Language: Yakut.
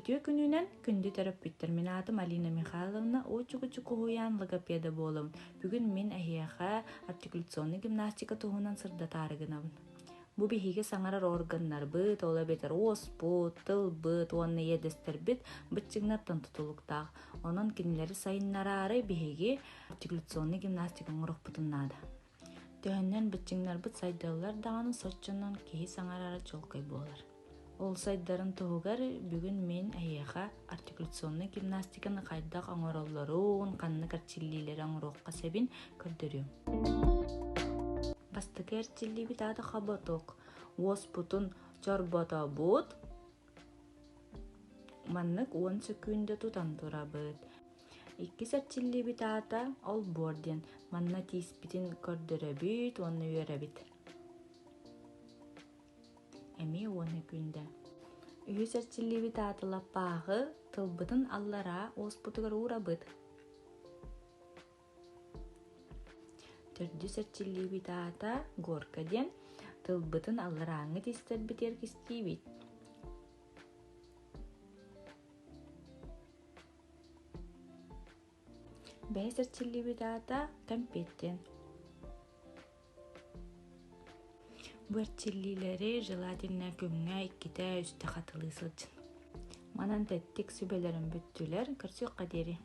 Үтүө күнүнэн, күндү төрөппүттэр! Мин аатым Алина Михайловна, Уучугучук уһуйаан логопеда буолабын. Бүгүн мин эһиэхэ артикуляционнай гимнастика туһунан сырдатаары гынабын. Бу биһиги саҥарар органнарбыт, ол эбэтэр уоспут, тылбыт уонна иэдэстэрбит быччыҥнартан тутулуктаах. Онон кинилэри сайыннараары биһиги артикуляционнай гимнастика оҥоруохпутун наада. Төһөннөн быччыҥнарбыт сайдаллар даҕаны соччонон киһи саҥарара чуолкай буолар. Ол сайдарын туһугар бүгүн мин эһиэхэ артикуляционнай гимнастиканы хайдах оҥороллорун, ханнык эрчиллиилэри оҥоруохха сөбүн көрдөрүөм. Бастакы эрчиллиибит аата хоботок. Уоспутун чорботобут. Маннык 10 сөкүүндэ тутан турабыт. Иккис эрчиллиибит аата олбуор диэн. Манна тииспитин көрдөрөбүт уонна үөрэбит. Эмиэ 10 күндэ. Үһүс эрчиллиибит аата лаппааҕы тылбытын аллараа уоспутугар уурабыт. Төрдүс эрчиллиибит аата горка диэн. Тылбытын алларааҥҥы тиистэрбитигэр кистиибит. Бэһис эрчиллиибит аата кэмпиэт диэн. Бу эрчиллиилэри желательно күҥҥэ иккитэ-үстэ хатылыы сылдьын. Манан тэттик сүбэлэрим бүттүлэр, көрсүөххэ диэри.